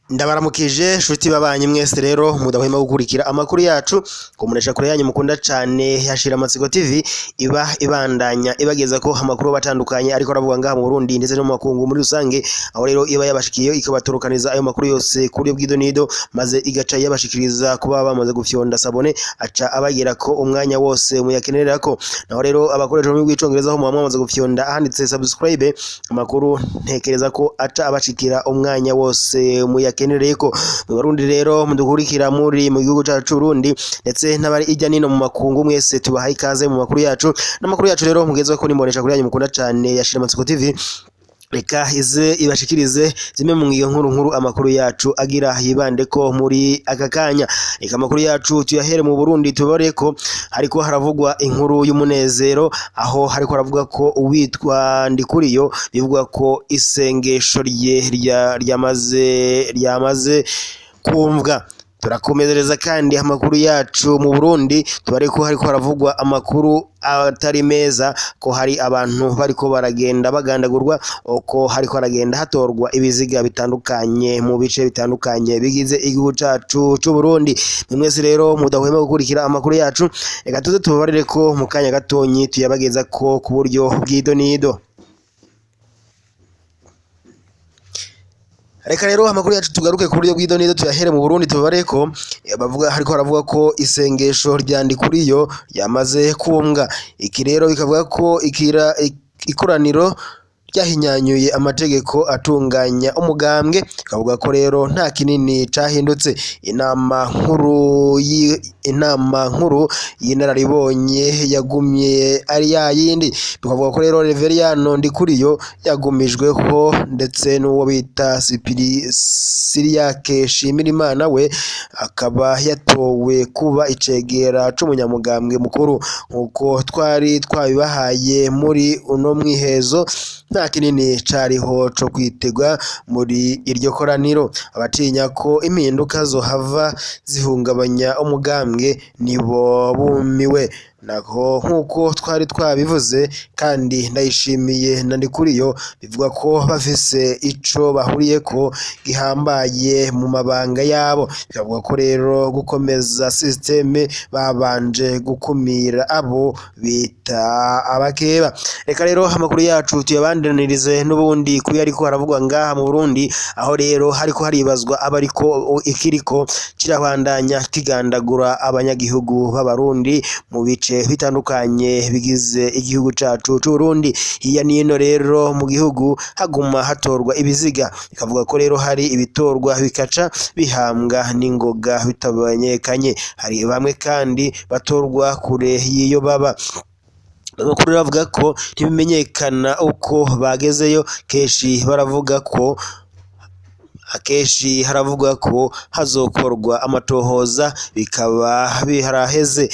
Ndabaramukije shuti babanyi mwese rero mudahwema gukurikira amakuru yacu kumunesha kure yanyu mukunda cane yashira Amatsiko TV iba ibandanya ibageza ko amakuru batandukanye ariko aravuga ngaha mu Burundi ndetse no mu makungu muri rusange, aho rero iba yabashikiye ikabatorokaniza ayo makuru yose kuri bw'idonido, maze igaca yabashikiriza kuba bamaze gufyonda sabone aca abagera ko umwanya wose muyakenerera ko. Naho rero abakoresha mu rw'icongereza ho mwamaze gufyonda ahanditse subscribe, amakuru ntekereza ko aca abashikira umwanya wose muyakenereye ko. Mu Barundi rero mudukurikira muri mu gihugu cacu Burundi ndetse n'abari ijya nino mu makungu, mwese tubahaye ikaze mu makuru yacu. N'amakuru yacu rero mugezwe ko nimbonesha kuri yanyu mukunda cane yashira Amatsiko TV, reka ize ibashikirize zimwe mu ngiyo nkuru nkuru amakuru yacu agira yibande ko muri aka kanya. Reka amakuru yacu tuyahere mu Burundi, tubore ko hariko haravugwa inkuru y'umunezero, aho hariko haravuga ko uwitwa Ndikuriyo bivugwa ko isengesho rye ryamaze kumvwa. Turakomereza kandi amakuru yacu mu Burundi, tubare ko hariko haravugwa amakuru atari meza, ko hari abantu bariko baragenda bagandagurwa, uko hariko haragenda hatorwa ibiziga bitandukanye mu bice bitandukanye bigize igihugu cacu c'u Burundi. Mwese rero mudahwema gukurikira amakuru yacu, reka tuze tubabarire ko mu kanya gatonyi tuyabageza ko ku buryo bw'idonido. Reka rero amakuru yacu tugaruke ku buryo bw'idonido, tuyahere mu Burundi, tubare ko bavuga hariko haravuga ko isengesho rya Ndikuriyo ryamaze kumbwa. Iki rero bikavuga ko ikira ikoraniro ryahinyanyuye amategeko atunganya umugambwe, kavuga ko rero nta kinini cahindutse. Inama nkuru y'inararibonye yagumye ari yayindi. Bikavuga ko rero Reveriyano Ndikuriyo yagumijweho, ndetse n'uwo bita Siriyake Shimirimana we akaba yatowe kuba icegera c'umunyamugambwe mukuru, nkuko twari twabibahaye muri uno mwihezo. Nta kinini cariho co kwitegwa muri iryo koraniro. Abatinya ko impinduka zohava zihungabanya umugambwe nibo bumiwe. Naho nkuko twari twabivuze kandi Ndayishimiye na Ndikuriyo bivuga ko bafise ico bahuriyeko gihambaye mu mabanga yabo. Bikavuga ko rero gukomeza systeme babanje gukumira abo bita abakeba. Reka rero amakuru yacu tuyabandanirize n'ubundi kuyo ariko haravugwa ngaha mu Burundi, aho rero hariko haribazwa abariko ikiriko kirabandanya kigandagura abanyagihugu b'Abarundi mu bice bitandukanye bigize igihugu cacu c'u Burundi. Hiya nino rero mu gihugu haguma hatorwa ibiziga, bikavuga ko rero hari ibitorwa bikaca bihambwa n'ingoga bitabanyekanye. Hari bamwe kandi batorwa kure y'iyo baba. Amakuru aravuga ko ntibimenyekana uko bagezeyo, kenshi baravuga ko akenshi haravugwa ko hazokorwa amatohoza, bikaba biharaheze.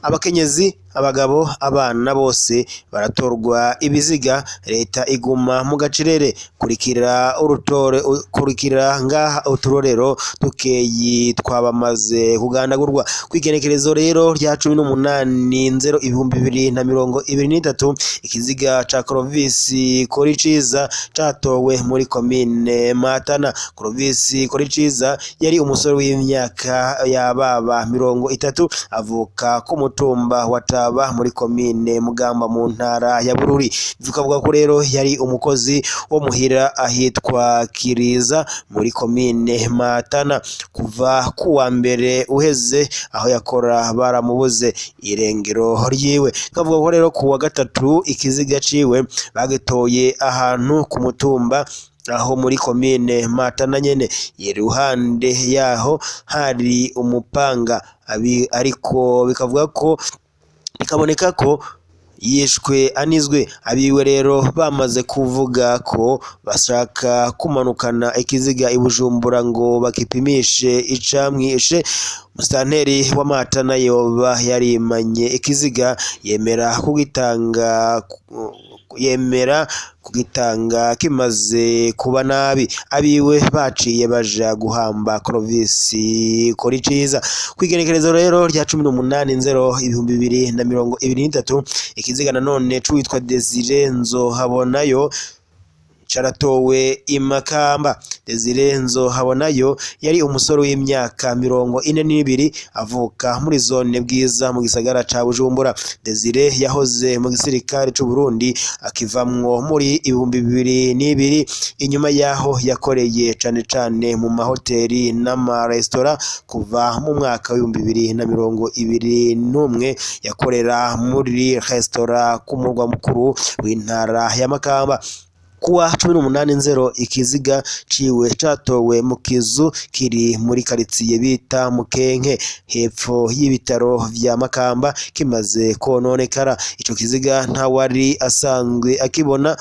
Abakenyezi, abagabo, abana bose baratorwa ibiziga, leta iguma mu gacerere. Kurikira urutore, kurikira ngaha uturorero dukeyi twabamaze kugandagurwa. Kwigenekerezo rero rya 18-0-2023, ikiziga ca Clovis Koriciza catowe muri komine Matana. Clovis Koriciza yari umusore w'imyaka yababa 30, avuka ku mutumba wa Taba muri komine Mugamba mu ntara ya Bururi. Bikavuga ko rero yari umukozi wo muhira ahitwa Kiriza muri komine Matana. Kuva kuwa mbere uheze aho yakora baramubuze irengero ryiwe. Bikavuga ko rero kuwa gatatu ikiziga ciwe bagitoye ahantu ku mutumba aho muri komine Matana nyene, iruhande yaho hari umupanga, ariko bikavuga ko bikaboneka ko yishwe anizwe. Abiwe rero bamaze kuvuga ko bashaka kumanukana ikiziga i Bujumbura ngo bakipimishe icamwishe. Musitanteri wa Matana yoba yarimanye ikiziga, yemera kugitanga kimaze kuba nabi. Abiwe baciye baja guhamba Clovis Koriciza. Kwigenekerezo rero rya 18-0-2023, ikiziga nanone c'uwitwa Desire Nzohabonayo caratowe i Makamba. Desire Nzohabonayo yari umusore w'imyaka 42 avuka muri zone Bwiza mu gisagara ca Bujumbura. Desire yahoze mu gisirikare c'u Burundi akivamwo muri 2002, inyuma yaho yakoreye cane cane mu mahoteli n'amaresitora. Kuva mu mwaka w'2021 yakorera muri resitora ku murwa mukuru w'intara ya Makamba. Kuwa 18 Nzero ikiziga ciwe catowe mu kizu kiri muri karitsiye bita Mukenke hepfo y'ibitaro vya Makamba kimaze kononekara. Ico kiziga ntawari asanzwe akibona,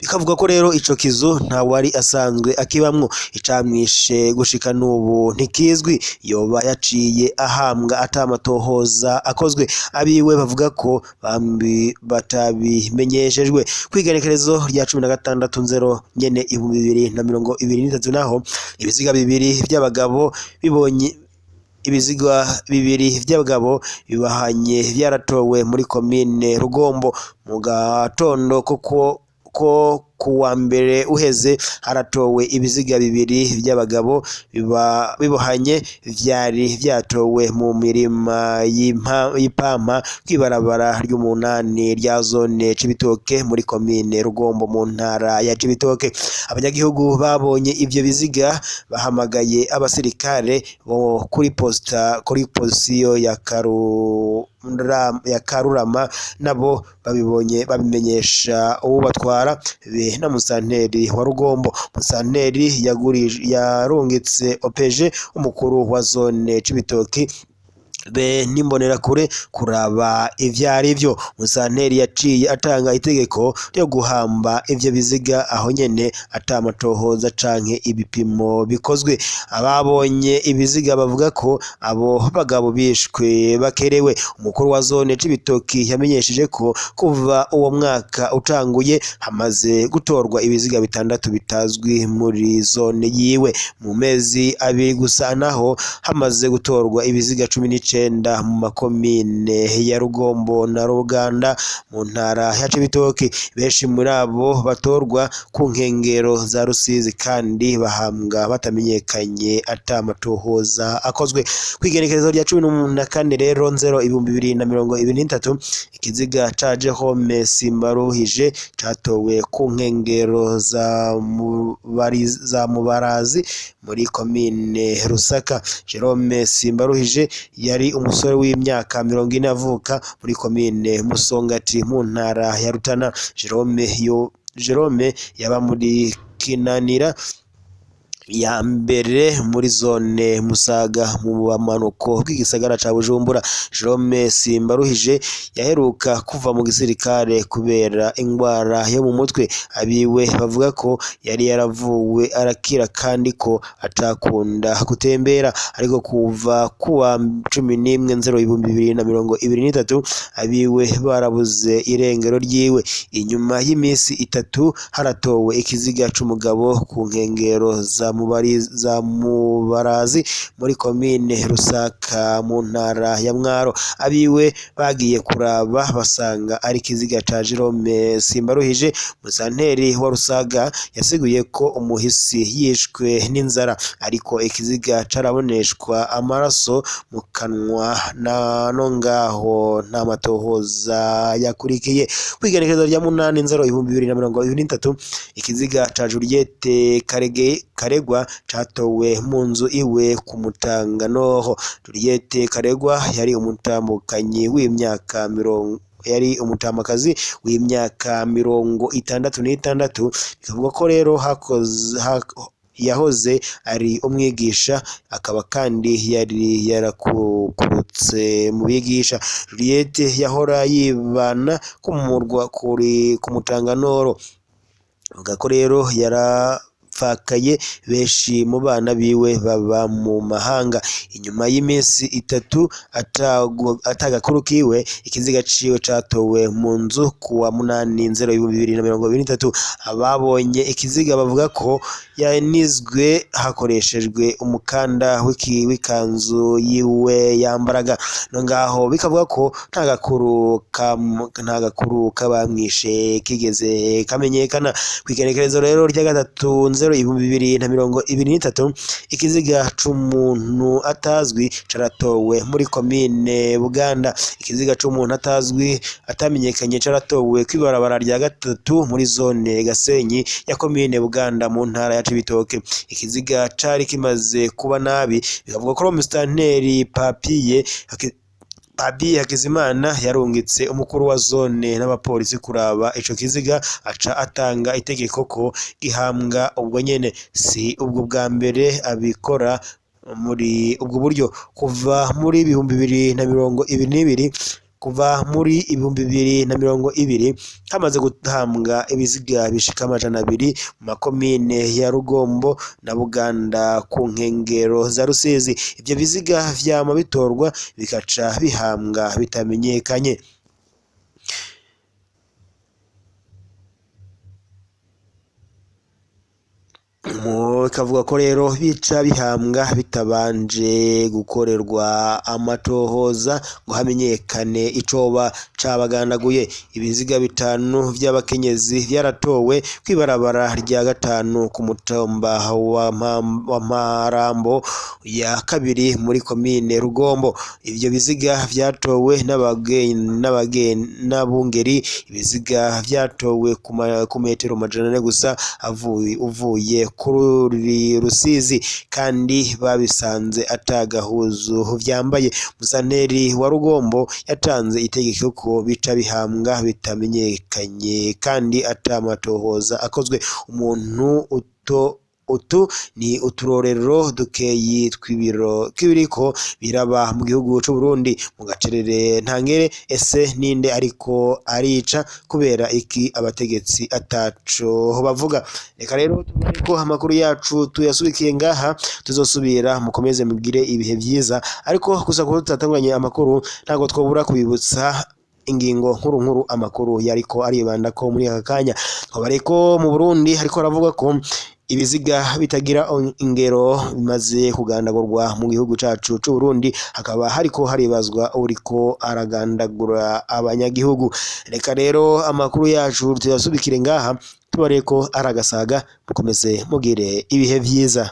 bikavuga ko rero ico kizu ntawari asanzwe akibamwo. Icamwishe gushika n'ubu ntikizwi, yoba yaciye ahambwa atamatohoza akozwe. Abiwe bavuga ko bambi batabimenyeshejwe. Kwigerekerezo rya 16 Nzero nyene 2023 naho ibiziga bibiri vy'abagabo bibonye ibiziga bibiri vy'abagabo bibahanye vyaratowe muri komine Rugombo mu gatondo koko ko kuwa mbere uheze. Haratowe ibiziga bibiri vy'abagabo bibohanye vyari vyatowe mu mirima y'ipampa kw'ibarabara ry'umunani rya zone Cibitoke muri komine Rugombo mu ntara ya Cibitoke. Abanyagihugu babonye ivyo biziga bahamagaye abasirikare bo kuri posta kuri posiyo ya Karurama, nabo babibonye babimenyesha uwubatwara be na musanteri wa Rugombo. Musanteri yarungitse OPG umukuru wa zone Cibitoki be n'imbonerakure kuraba ivyarivyo. Musanteri yaciye atanga itegeko ryo guhamba ivyo biziga aho nyene atamatohoza canke ibipimo bikozwe. Ababonye ibiziga bavuga ko abo bagabo bishwe bakerewe. Umukuru wa zone Cibitoki yamenyesheje ko kuva uwo mwaka utanguye hamaze gutorwa ibiziga 6 bitazwi muri zone yiwe. Mu mezi abiri gusa naho hamaze gutorwa ibiziga 19 mu makomine ya Rugombo na Ruganda mu ntara ya Cibitoki. Benshi muri abo batorwa ku nkengero za Rusizi kandi bahambwa batamenyekanye atamatohoza akozwe. Kwigerekerezo rya 14 rero Nzero 2023 ikiziga ca Jerome Simbaruhije catowe ku nkengero za Mubarazi muri komine Rusaka. Jerome Simbaruhije yari umusore w'imyaka 40 avuka muri komine Musongati mu ntara ya Rutana. Jerome yaba muri Kinanira ya mbere muri zone Musaga mu bumanuko bw'igisagara ca Bujumbura. Jerome Simbaruhije yaheruka kuva mu gisirikare kubera ingwara yo mu mutwe. Abiwe bavuga ko yari yaravuwe arakira kandi ko atakunda gutembera, ariko kuva kuwa 11 Nzero 2023 abiwe barabuze irengero ryiwe. Inyuma y'imisi 3 haratowe ikiziga c'umugabo ku nkengero za Mubarazi muri komine Rusaka mu ntara ya Mwaro. Abiwe bagiye kuraba basanga ari ikiziga ca Jerome Simbaruhije. Musanteri wa Rusaga yasiguye ko umuhisi yishwe n'inzara, ariko ikiziga caraboneshwa amaraso mu kanwa no ngaho nta matohoza yakurikiye. Kwigerekezo rya 8 Nzero 2023 ikiziga ca Juliette Karegwa catowe mu nzu iwe ku Mutanga Noho. Juliette Karegwa yari umutambukanyi w'imyaka yari umutamakazi w'imyaka 66, bikavuga ko rero yahoze ari umwigisha, akaba kandi yari yarakukurutse mu bigisha. Juliette yahora yibana ku murwa kuri ku Mutanga Noro. Avuga ko rero Yarapfakaye, benshi mu bana biwe baba mu mahanga. Inyuma y'iminsi 3 atagakuru kiwe, ikiziga ciwe catowe mu nzu kuwa 8 Nzero 2023. Ababonye ikiziga bavuga ko yanizwe hakoreshejwe umukanda w'ikanzu yiwe yambaraga. No ngaho bikavuga ko nta gakuru kabamwishe kigeze kamenyekana. Kw'igenekerezo rero rya 3 Nzero 2023, ikiziga c'umuntu atazwi caratowe muri komine Buganda. Ikiziga c'umuntu atazwi atamenyekanye caratowe kw'ibarabara rya 3 muri zone Gasenyi ya komine Buganda mu ntara ya Cibitoke. Ikiziga cari kimaze kuba nabi, bikavuga ko Musitanteri Papiye Hakizimana yarungitse umukuru wa zone n'abapolisi kuraba ico kiziga, aca atanga itegeko ko gihambwa ubwo nyene. Si ubwo bwa mbere abikora muri ubwo buryo. Kuva muri 2022, kuva muri 2020 hamaze guhambwa ibiziga bishika 200 mu makomine ya Rugombo na Buganda ku nkengero za Rusizi. Ivyo biziga vyama bitorwa bikaca bihambwa bitamenyekanye. Bikavuga ko rero bica bihambwa bitabanje gukorerwa amatohoza ngo hamenyekane icoba cabagandaguye. Ibiziga 5 vy'abakenyezi vyaratowe kw'ibarabara rya 5 ku mutumba wa Marambo ya 2 muri komine Rugombo. Ivyo biziga vyatowe n'abungeri. Ibiziga vyatowe ku metero 400 gusa uvuye kuri Rusizi, kandi babisanze atagahuzu vyambaye. Musanteri wa Rugombo yatanze itegeko ko bica bihambwa bitamenyekanye kandi atamatohoza akozwe. Umuntu utu ni uturorero dukeyi tw'ibiriko biraba mu gihugu c'u Burundi. Mu gacerere ntangere, ese ninde ariko arica kubera iki abategetsi ataco bavuga? Reka rero ko amakuru yacu tuyasubikiye ngaha, tuzosubira mukomeze mugire ibihe vyiza. Ariko gusa ko tutatanganye amakuru, ntago twobura kubibutsa ingingo nkuru nkuru amakuru yariko aribanda ko muri aka kanya. Twabareko mu Burundi hariko aravuga ko ibiziga bitagira ingero bimaze kugandagurwa mu gihugu cacu c'u Burundi, hakaba hariko haribazwa uriko aragandagura abanyagihugu. Reka rero amakuru yacu tuyasubikire ngaha, tubareko aragasaga, mukomeze mugire ibihe vyiza.